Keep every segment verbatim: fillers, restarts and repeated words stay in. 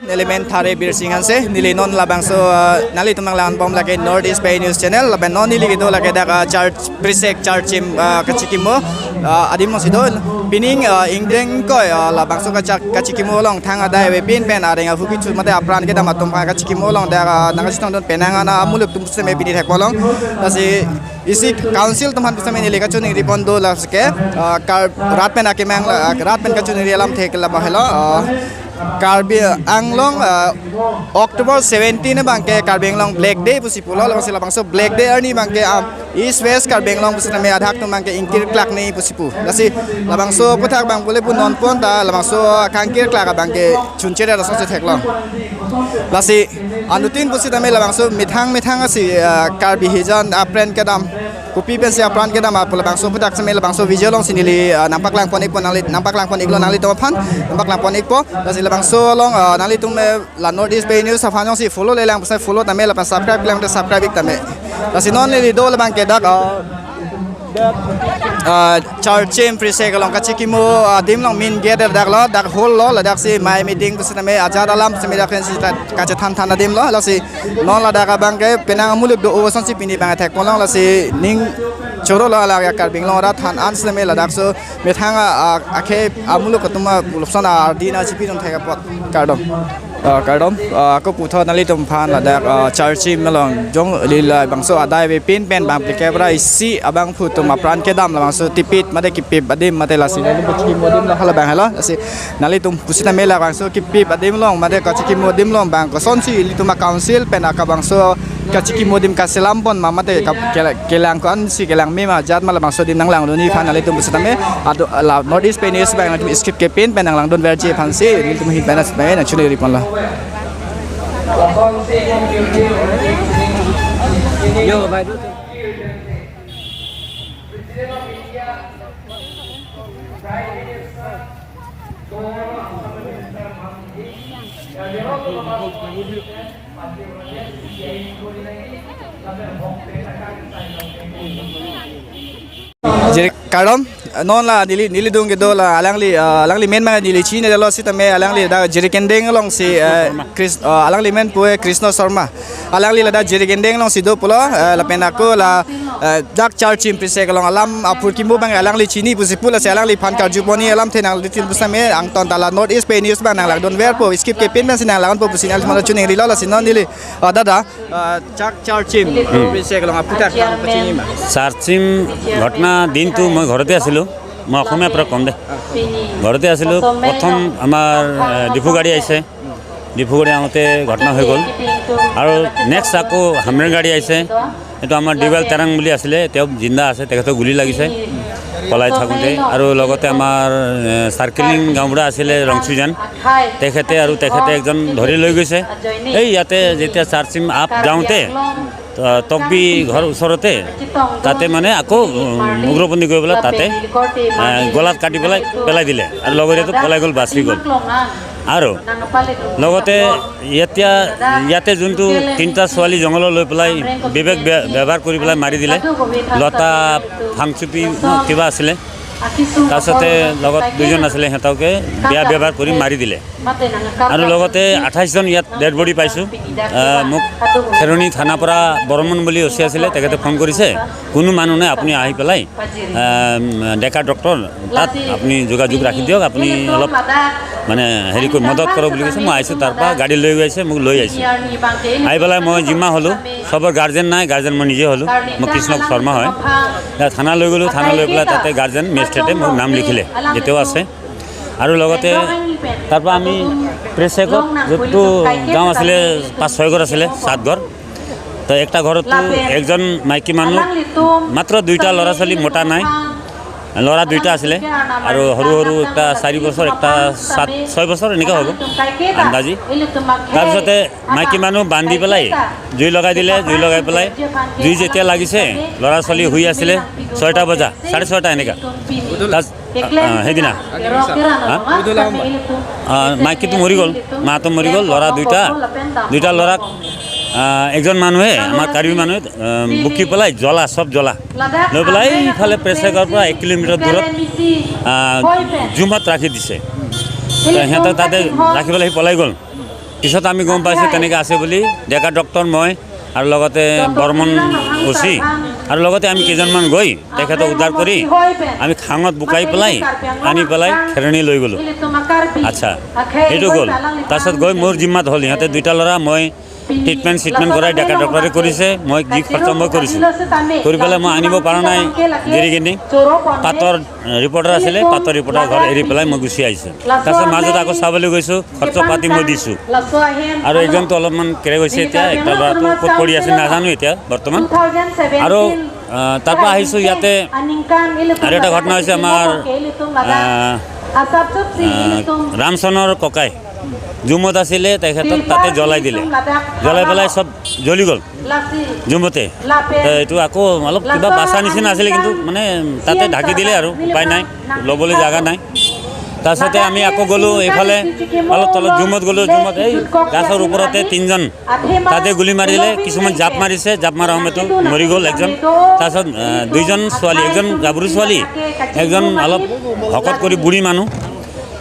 Neli men Thare Birsing Hanse, neli non labangso, ah, nanglitum nanglangbom lake North East Pei News Channel, lapen non neli kedo lake dak, ah, Church Prisek Church Chim, ah, kachikimo, ah, adim alongsi do, pining, ah, ingdeng ingkoi, ah, labangso kachak-, kachikimo along thang adai avepin pen areng ahu kichu mate apran kedam atum aphan kachikimo along dak, ah, nangkachetongdun penang ana amuluk atum seme pini thekpo long. Lasi isi council atum aphan pusitame neli kachoningri pon do lasi ke, ah, kar rat pen akemang la, ah, rat pen kachoningri alamthe ke laba helo, ah, Karbi Anglong, ah, October seventeen abangke Karbi Anglong Black Day pusi pulo, labangsi labangso Black Day arni abangke, ah, East West Karbi Anglong pusitame adak atum abangke ingkir klak ni pusi pu. Lasi labangso aputhak abang pule pu non pon ta labangso kangkir klak abangke chunche da sose theklong. Lasi anuttin pusitame labangso methang methang asi, ah, Karbi hijan apran kedam, kopi pensi apran kedam apu labangso aputhak seme labangso video alongsi neli, ah, nangpaklang pon ikpo nangli, nangpaklang pon iklo nanglitum aphan, nangpaklang pon ikpo. Lasi labangso along, ah, nanglitum, eh, la North East Pei News aphan jongsi follow lelang pusai follow tame lapen subscribe lelang te subscribe ik tame. Lasi non neli do labangke dak, ah, ah, Church Chim Prisek along kachikimo, ah, adim along main gate dak lo, dak hall lo, ladaksi mai meeting pusitame ajat alam pusitame dak pensi ta kachethan than adim lo, lasi non ladak abangke penang amuluk do-o asonsi pini abang thekpo long, lasi ning choro lo ala ya Karbi Anglong arat than an sitame ladakso methang a, a, akhei amuluk atum a pulopson a ardi na chipidun thek apot kardom. Ah, kardom, ah, ako puthot nanglitum aphan ladak, ah, Church Chim along jong lila bangso adai avepin pen bang pike pra isi abangphu atum apran kedam labangso tipit mate kipip adim mate lasi nelitum kachikimo adim lo hala abang helo. Lasi nanglitum pusitame labangso kipip adim along mate kachikimo adim along bang kosonsi ilitum a council pen aka bangso kachikimo adim kaselam pon ma mate ka-, kela-, kelang ko-ansi kelang me ma ajat ma labangso adim nanglangdunji aphan nanglitum pusitame ado la North East Pei News abang nangtum skip kepin pen nanglangdun verji aphansi nelitum ahin pen sitame nangchoningri ponlo. Jiri kardom, non la neli, neli adung kedo la alangli, ah, alangli men ma neli chinilo sitame alangli dak Jirikindeng alongsi, eh, Chris, ah, alangli men pu Krishna Sharma. Alangli ladak Jirikindeng alongsi do pulo, eh, lapen ako la, eh, dak Church Chim Prisek along alam apor kimo abang alangli chini pusi pu lasi alangliphan karju pon-i alamthe nanglitum pusitame angton ta la North East Pei News abang nanglangdun verpo skip kepin pensi nanglangdunpo pusi nangli mano choningrilo lasi non neli, ah, dada, ah, dak Church Chim Prisek along aputhak kachini ma. চাৰ্চিম ঘটনা দিনটো মই ঘৰতে আছিলোঁ। মই অসমীয়া পৰা ক'ম দে। ঘৰতে আছিলোঁ। প্ৰথম আমাৰ, এ, ডিফু গাড়ী আহিছে। ডিফু গাড়ী আহোঁতে ঘটনা হৈ গ'ল। আৰু নেক্সট আকৌ হামৰেং গাড়ী আহিছে। এইটো আমাৰ ডিৱেল তেৰাং বুলি আছিলে, তেওঁ জিন্দা আছে, তেখেতৰ গুলী লাগিছে পলাই থাকোঁতে। আৰু লগতে আমাৰ, এ, চাৰ্কিলিং গাঁওবুঢ়া আছিলে ৰংচুজান, তেখেতে আৰু তেখেতে একজন ধৰি লৈ গৈছে। এই ইয়াতে যেতিয়া চাৰ্চিম আপ যাওঁতে, আহ, তকবি ঘৰ ওচৰতে তাতে মানে আকৌ, উম, উগ্ৰপন্থী গৈ পেলাই তাতে, আহ, গলাত কাটি পেলাই পেলাই দিলে আৰু লগতে পলাই গ'ল, বাচি গ'ল। আৰু লগতে এতিয়া ইয়াতে যোনটো তিনিটা ছোৱালী জংঘলত লৈ পেলাই বিবেক বে-, ব্যৱহাৰ কৰি পেলাই মাৰি দিলে, লতা ফাংচুপি ন কিবা আছিলে, তাৰপিছতে লগত দুজন আছিলে, সিহঁতকে বেয়া ব্যৱহাৰ কৰি মাৰি দিলে। আৰু লগতে আঠাইছজন ইয়াত ডেড বডি পাইছোঁ। আহ, মোক খেৰণি থানাৰ পৰা বৰ্মন বুলি অচি আছিলে, তেখেতে ফোন কৰিছে, "কোনো মানুহ নাই, আপুনি আহি পেলাই, আহ, ডেকা ডক্টৰ তাত আপুনি যোগাযোগ ৰাখি দিয়ক, আপুনি অলপ মানে হেৰি কৰি মদত কৰক" বুলি কৈছে। মই আহিছোঁ, তাৰ পৰা গাড়ী লৈ গৈছে, মোক লৈ আহিছোঁ। আহি পেলাই মই জিম্মা হ'লোঁ, চবৰ গাৰ্জেন নাই, গাৰ্জেন মই নিজে হ'লোঁ, মই কৃষ্ণ শৰ্মা হয়। এতিয়া থানা লৈ গ'লোঁ, থানা লৈ পেলাই তাতে গাৰ্জেন মেজিষ্ট্ৰেটে মোক নাম লিখিলে, এতিয়াও আছে। আৰু লগতে তাৰ পৰা আমি প্ৰেছেকত যোনটো গাঁও আছিলে, পাঁচ ছয় ঘৰ আছিলে, সাত ঘৰ। তো একটা ঘৰতো একজন মাইকী মানুহ, মাত্ৰ দুইটা ল'ৰা ছোৱালী, মতা নাই, ল'ৰা দুইটা আছিলে আৰু সৰু সৰু, একটা চাৰি বছৰ, একটা সাত ছয় বছৰ এনেকুৱা হ'ব আন্দাজি। তাৰপিছতে মাইকী মানুহ বান্ধি পেলাই জুই লগাই দিলে, জুই লগাই পেলাই জুই যেতিয়া লাগিছে, ল'ৰা ছোৱালী শুই আছিলে, ছয়টা বজা, চাৰে ছয়টা এনেকুৱা। তাত আহ, সেইদিনা। হা? আহ, মাইকীটো মৰি গ'ল, মাটো মৰি গ'ল, ল'ৰা দুইটা, দুইটা ল'ৰাক, আহ, একজন মানুহে, আমাৰ কাৰ্বি মানুহে, আহ, বুকি পেলাই জ্বলা, চব জ্বলা লৈ পেলাই এইফালে প্ৰেছেকৰ পৰা এক কিলোমিটাৰ দূৰত, আহ, জুমত ৰাখি দিছে। তো সিহঁতে তাতে ৰাখি পেলাই সি পলাই গ'ল। পিছত আমি গম পাইছো তেনেকে আছে বুলি। ডেকা ডক্টৰ মই আৰু লগতে বৰ্মন অ চি আৰু লগতে আমি কেইজনমান গৈ তেখেতক উদ্ধাৰ কৰি আমি খাঙত বোকাই পেলাই আনি পেলাই খেৰণি লৈ গ'লো। আচ্ছা, এইটো গ'ল। তাৰপিছত গৈ মোৰ জিম্মাত হ'ল, সিহঁতে দুইটা ল'ৰা, মই ট্ৰিটমেণ্ট চিটমেণ্ট কৰাই ডেকা ডক্টৰে কৰিছে, মই যি খৰচ মই কৰিছো, কৰি পেলাই মই আনিব পৰা নাই গিৰিগিনি। পাটৰ ৰিপৰ্টাৰ আছিলে, পাটৰ ৰিপৰ্টাৰ ঘৰ এৰি পেলাই মই গুচি আহিছো। তাৰপিছত মাজত আকৌ চাবলৈ গৈছো, খৰচ পাতি মই দিছো। আৰু একজনতো অলপমান ক্ৰেক হৈছে এতিয়া, একটা ল'ৰাটো ক'ত পৰি আছে নাজানো এতিয়া বৰ্তমান। আৰু আহ, তাৰ পৰা আহিছো ইয়াতে। আৰু এটা ঘটনা হৈছে আমাৰ আহ, আহ, ৰামচন্দ্ৰৰ ককাই জুমত আছিলে, তেখেতক তাতে জ্বলাই দিলে, জ্বলাই পেলাই চব জ্বলি গ'ল জুমতে। তে এইটো আকৌ অলপ কিবা বাচা নিচিনা আছিলে, কিন্তু মানে তাতে ঢাকি দিলে আৰু উপায় নাই, ল'বলৈ জাগা নাই। তাৰপিছতে আমি আকৌ গ'লো এইফালে, অলপ তলত জুমত গ'লো। জুমত এই গাছৰ ওপৰতে তিনিজন তাতে গুলী মাৰিলে, কিছুমান জাপ মাৰিছে, জাপ মাৰা সময়তো মৰি গ'ল একজন। তাৰপিছত আহ, দুইজন ছোৱালী, একজন গাভৰু ছোৱালী, একজন অলপ শকত কৰি বুঢ়ী মানুহ,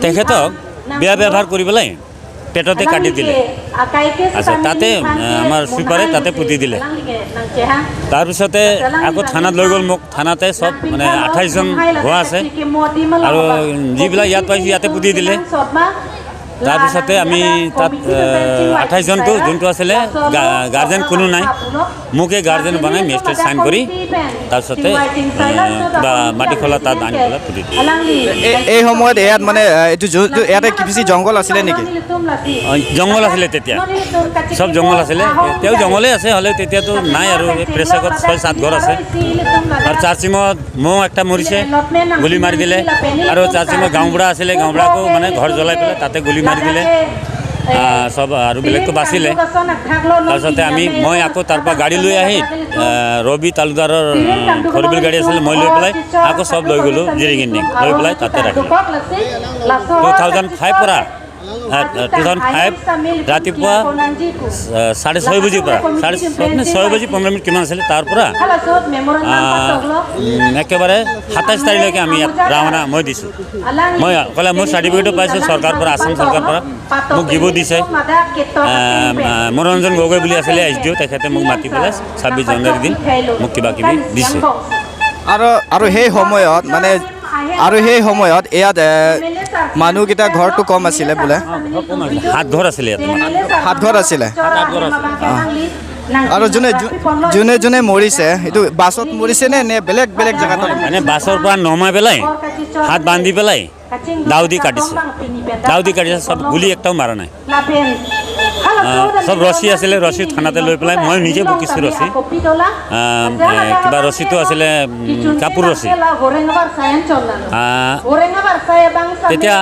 তেখেতক বেয়া ব্যৱহাৰ কৰি পেলাই পেটতে কাটি দিলে। আচ্ছা, তাতে আহ, আমাৰ চুইপাৰে তাতে পুতি দিলে। তাৰপিছতে আকৌ থানাত লৈ গ'ল মোক। থানাতে চব মানে আঠাইছজন হোৱা আছে আৰু যিবিলাক ইয়াত পাইছো ইয়াতে পুতি দিলে। তাৰপিছতে আমি তাত আঠাইছজনটো যোনটো আছিলে গা- গাৰ্জেন কোনো নাই, মোকে গাৰ্জেন বনাই মেজিষ্ট্ৰেট চাইন কৰি তাৰপিছতে আহ, কিবা মাটি খোলা তাত আনি পেলাই পুতি দিলে। এ- এই সময়ত ইয়াত মানে আহ, এইটো যো- যো- ইয়াতে কি বেছি জংঘল আছিলে নেকি? অ, জংঘল আছিলে তেতিয়া, চব জংঘল আছিলে। এতিয়াও জংঘলে আছে, হ'লেও তেতিয়াতো নাই আৰু। এই প্ৰেছ আগত ছয় সাত ঘৰ আছে আৰু চাৰ্চিমত মৌ একটা মৰিছে, গুলী মাৰি দিলে। আৰু চাৰ্চিমত গাঁওবুঢ়া আছিলে, গাঁওবুঢ়াকো মানে ঘৰ জ্বলাই পেলাই তাতে গুলী মাৰি দিলে। আহ, চব আৰু বেলেগটো বাচিলে। তাৰপিছতে আমি মই আকৌ তাৰ পৰা গাড়ী লৈ আহি আহ, ৰবি তালুকদাৰৰ আহ, ফ'ৰ হুইল গাড়ী আছিলে, মই লৈ পেলাই আকৌ চব লৈ গ'লো জিৰিং ইণ্ডিং, লৈ পেলাই তাতে ৰাখিলো। টু থাউজেণ্ড ফাইভ পৰা টু থাউজেণ্ড ফাইভ ৰাতিপুৱা আহ, চাৰে ছয় বজাৰ পৰা, চাৰে ছয় নে ছয় বাজি পোন্ধৰ মিনিট কিমান আছিলে, তাৰ পৰা আহ, উম, একেবাৰে সাতাইছ তাৰিখলৈকে আমি ইয়াত ৰাওনা মই দিছোঁ। মই অকলে মোৰ চাৰ্টিফিকেটো পাইছোঁ চৰকাৰৰ পৰা, আছাম চৰকাৰৰ পৰা। মোক গিফ্টো দিছে। আহ, আহ, মনোৰঞ্জন গগৈ বুলি আছিলে এছ ডি অ', তেখেতে মোক মাতি পেলাই ছাব্বিছ জানুৱাৰী দিন মোক কিবা কিবি দিছে। আৰু আৰু সেই সময়ত মানে আৰু সেই সময়ত ইয়াত এ, মানুহকেইটা ঘৰটো কম আছিলে বোলে। সাত ঘৰ আছিলে ইয়াত আমাৰ। সাত ঘৰ আছিলে। সাত আঠ ঘৰ আছিলে। অ। আৰু যোনে যো- যোনে যোনে মৰিছে, এইটো বাছত মৰিছে নে নে বেলেগ বেলেগ জেগাত? মানে বাছৰ পৰা নমাই পেলাই, হাত বান্ধি পেলাই দাও দি কাটিছে। দাও দি কাটিছে, সব গুলি একটাও মাৰা নাই। আহ, সব ৰছী আছিলে, ৰছী থানাতে লৈ পেলাই মই নিজে বকিছোঁ ৰছী। আহ, এ, কিবা ৰছীটো আছিলে, উম, কাপোৰ ৰছী। আহ, তেতিয়া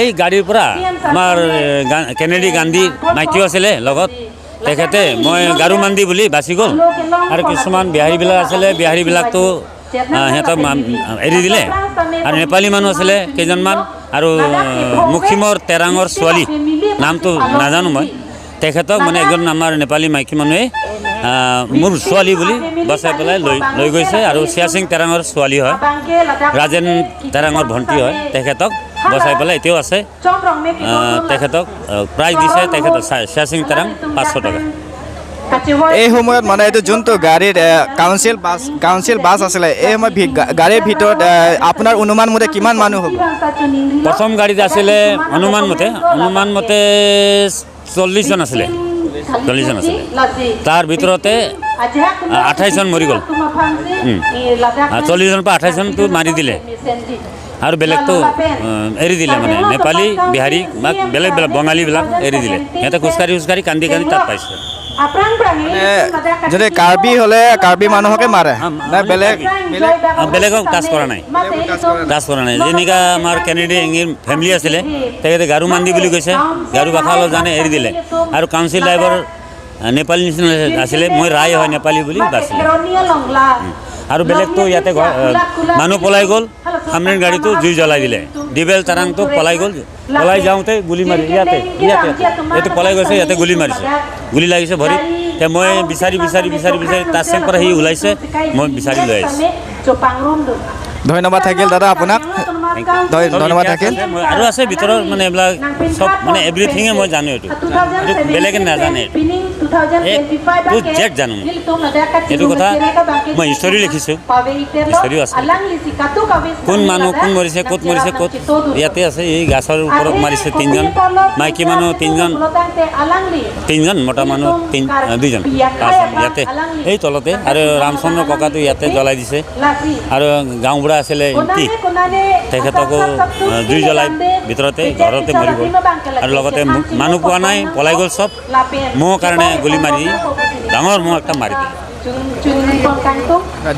এই গাড়ীৰ পৰা আমাৰ, এ, গা- কেনেডি গান্ধী মাইকীও আছিলে লগত। তেখেতে মই গাৰো মাণ্ডি বুলি বাচি গ'ল আৰু কিছুমান বিহাৰীবিলাক আছিলে, বিহাৰীবিলাকতো আহ, সিহঁতক মা- এৰি দিলে। আৰু নেপালী মানুহ আছিলে কেইজনমান, আৰু মুখিমৰ তেৰাঙৰ ছোৱালী, নামটো নাজানো মই, তেখেতক মানে এজন আমাৰ নেপালী মাইকী মানুহে আহ, মোৰ ছোৱালী বুলি বচাই পেলাই লৈ লৈ গৈছে। আৰু চিয়া সিং তেৰাঙৰ ছোৱালী হয়, ৰাজেন তেৰাঙৰ ভণ্টি হয়, তেখেতক বচাই পেলাই এতিয়াও আছে। আহ, তেখেতক আহ, প্ৰাইজ দিছে তেখেতক চা- চিয়া সিং তেৰাং পাঁচশ টকা। এই সময়ত মানে এইটো যোনটো গাড়ীত এ, কাউন্সিল বাছ কাউন্সিল বাছ আছিলে, এই সময়ত ভি- গা- গাড়ীৰ ভিতৰত এ, আপোনাৰ অনুমান মতে কিমান মানুহ হ'ব? প্ৰথম গাড়ীত আছিলে অনুমান মতে, অনুমান মতে চল্লিছজন আছিলে, চল্লিছজন আছিলে। তাৰ ভিতৰতে আ, আঠাইছজন মৰি গ'ল। উম। আ, চল্লিছজনৰ পৰা আঠাইছজনটো মাৰি দিলে। আৰু বেলেগটো, উম, এৰি দিলে, মানে নেপালী, বিহাৰী বা বেলেগ বেলেগ বঙালীবিলাক এৰি দিলে। সিহঁতে খোজকাঢ়ি খোজকাঢ়ি কান্দি কান্দি তাত পাইছে। মানে যদি কাৰ্বি হ'লে কাৰ্বি মানুহকে মাৰে, নে বেলেগ বেলেগ? আ, বেলেগক টাচ কৰা নাই। টাচ কৰা নাই। যেনেকা আমাৰ কেনেডি এঙিৰ ফেমিলি আছিলে, তেখেতে গাৰো মাণ্ডি বুলি কৈছে, গাৰো ভাষা অলপ জানে, এৰি দিলে। আৰু কাউন্সিল ড্ৰাইভাৰ, আ, নেপালী নিচিনা আছিলে, মই ৰায় হয় নেপালী বুলি বাচিলে। উম। আৰু বেলেগতো ইয়াতে ঘৰ, আ, মানুহ পলাই গ'ল, হামৰেণ গাড়ীটো জুই জ্বলাই দিলে। দিবেল তাৰাংটো পলাই গ'ল, পলাই যাওঁতে গুলী মাৰি ইয়াতে, ইয়াতে, ইয়াতে পলাই গৈছে, ইয়াতে গুলী মাৰিছে, গুলী লাগিছে ভৰিত। এতিয়া মই বিচাৰি বিচাৰি বিচাৰি বিচাৰি তাচেং পৰা সি ওলাইছে, মই বিচাৰি লৈ আহিছোঁ। ধন্যবাদ থাকিল দাদা আপোনাক। ধন্যবাদ থাকিল। মই আৰু আছে ভিতৰত মানে এইবিলাক চব মানে এভৰিথিঙে মই জানো এইটো। এইটো বেলেগে নাজানে। এ টু জেড জানো মই। এইটো কথা মই হিষ্টৰী লিখিছো। হিষ্টৰীও আছে। কোন মানুহ কোন মৰিছে, ক'ত মৰিছে, ক'ত ইয়াতে আছে। এই গছৰ ওপৰত মাৰিছে তিনিজন, মাইকী মানুহ তিনিজন, তিনিজন, মতা মানুহ তিন, দুইজন, পাঁচজন ইয়াতে। এই তলতে আৰু ৰামচন্দ্ৰ ককাটো ইয়াতে জ্বলাই দিছে। আৰু গাঁওবুঢ়া আছিলে এম পি, তেখেতকো আহ, জুই জ্বলাই ভিতৰতে ঘৰতে মৰি গ'ল। আৰু লগতে মু- মানুহ পোৱা নাই, পলাই গ'ল চব। মহৰ কাৰণে গুলী মাৰি ডাঙৰ মহ এটা মাৰি দিলে।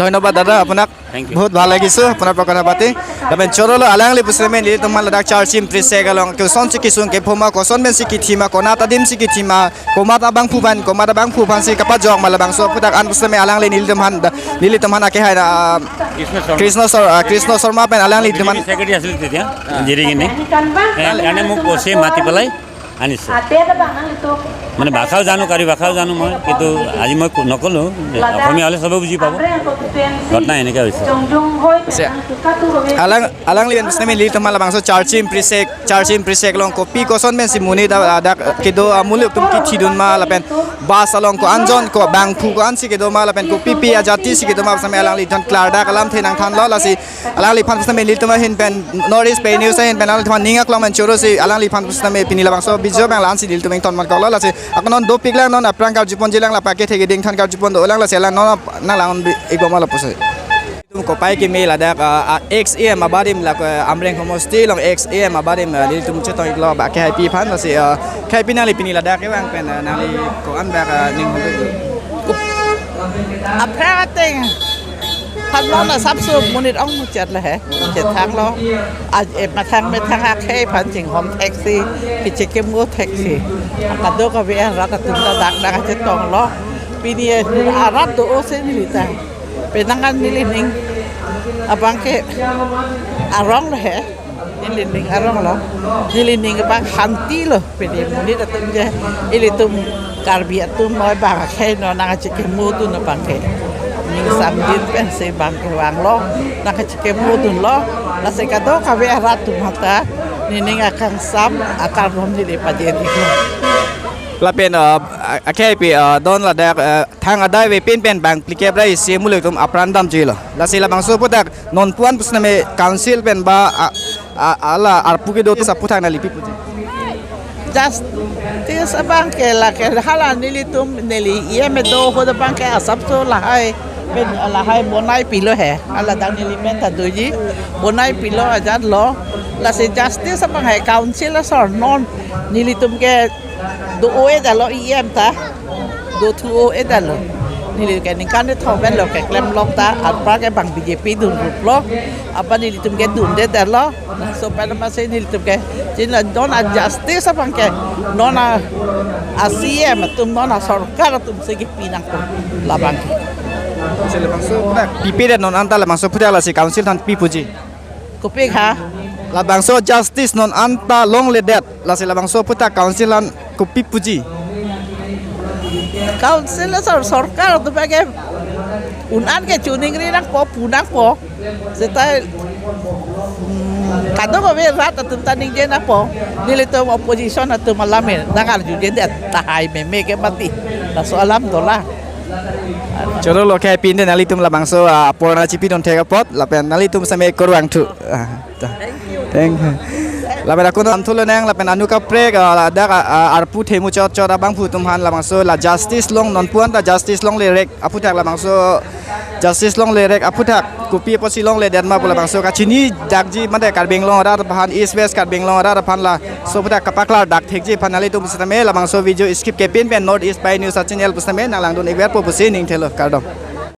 ধন্যবাদ দাদা আপোনাক। Thank you. বহুত ভাল লাগিছে আপোনাৰ পৰা কথা পাতি। Lapen choro lo alangli pusitame nelitum aphan ladak Charchim Prisek along kosonsi kesung kephoma, koson pensi kithima, konat adimsi kithima, komat abangphu aphan, komat abangphu aphansi kapajok ma, labangso aphuthak an pusitame alangli nelitum aphan da- nelitum aphan akehai na, ah, Krishna Sharma. Krishna Sar- ah, Krishna Sharma pen alanglitum aphan. Secretary আছিলে তেতিয়া, জিৰিঙিনী। এ, কাৰণে মোক কৈছে মাতি পেলাই আনিছে। মানে ভাষাও জানো, কাৰ্বি ভাষাও জানো মই, কিন্তু আজি মই কো- নক'লো। অসমীয়া হ'লে চবে বুজি পাব। ঘটনা এনেকৈ হৈছে। Alang alangli pen pusitame nelitum aphan labangso Charchim Prisek, Charchim Prisek along kopi koson pensi monit da- dak kedo amonit atum kithidun ma, lapen bus along ko-an jon, ko bangphu ko-ansi kedo ma, lapen kopipi ajatisi kedo ma pusitame alanglitum klardak alamthe nangthanlo. Lasi alangliphan pusitame nelitum ahin pen, North East Pei News ahin pen alangliphan ning aklong pen chorosi alangliphan pusitame pini labangso video abang la-ansi nelitum ington man koklo. Lasi ako non dopiklang, non aphrang karjuponjilang, lapu akethe keding than karjupon dolang, lasi alang non nang lang bi- ikbom lapusi. Nelitum kopai keme ladak, ah, ah, ex E M abarim la, ah, Amreng homosti along ex E M abarim, ah, nelitum chetong iklo ba kehaipi aphan. Lasi, ah, kehaipi nangli pini ladak kevang pen, ah, nangli ko-an ba, ah, ning hon. Aphrang ateng phan non asapso monit ong muchat le he. Chethanglo. Aj e mathang methang akhei aphan chinghon theksi, kichekimo theksi. Kadokave arat atum ta dak dak chetonglo. Pini arat do-o se neli ta. Penang an nelining abangke arong le he. Nelining arong lo. Nelining abang hantilo. Pini monit atum je, ilitum Karbi atum noi bang akhei non nangkachekimodun abangke. Ning samdin pensi bangke vanglo, nangkachekimodunlo. Lasi kadokave arat atum aphan ta nening akangsam akardom neli pajen iklo. Lapen, ah, a- akheipi, ah, don ladak, ah, thang adai ave pin pen bang phlikep ra isi muluk atum apran damjuilo. Lasi labangso aphuthak nonpu an pusitame council pen ba, ah, ah, ala arpu kedo atum aphuthak nangli pi puji. Justice abangke lake hala nelitum neli E M do ahut abangke asapso lahai pen lahai bonai pilo he. Hala dak neli pen ta doji bonai pilo ajatlo. Lasi justice abang he council asor non nelitum ke do-o-e dalo E M ta. Do thu-o-e dalo. Neli ke ningkan ni thok pen lo keklem lok ta, anpar ke bang B J P dun rup lo. Apa nelitum ke dunde dalo. Laso pen masi nelitum ke chinla non a justice abangke, non a, a C M atum, non a sorkar atumsi kipi nangkok labangke. Lasi labangso aphuthak pipedet non anta labangso aphuthak lasi council aphan pi puji. Kopik ha? Labangso justice non anta longledet, lasi labangso aphuthak council aphan kopi puji. Council asor sorkar atum ke un-an ke choningri nangpo, pu nangpo. Seta, hmm, kadokave rat atum ta ningje nangpo. Nelitum opposition atum alam me nang arjujedet tahai meme ke mati. Laso alam dolang. Choro lo kehaipi pen nanglitum labangso, ah, apor nangchipidun thek apot, lapen nanglitum same kurvangthu. Ah, ta. Thank you. Lapen ako non amthu lonang, lapen anu kaprek, ah, ladak, ah, ah, arpu themu chot chot abangphu atum aphan labangso la justice long, nonpu anta justice longlerek aphuthak labangso justice longlerek aphuthak kopi apotsi longledet ma pu labangso kachinidakji mate Karbi Anglong arat aphan, East West Karbi Anglong arat aphan laso aphuthak kapaklardak thekji aphan nanglitum pusitame labangso video skip kepin pen North East Pei News a channel pusitame nanglangdun ikverpo pusi ning thelo, kardom.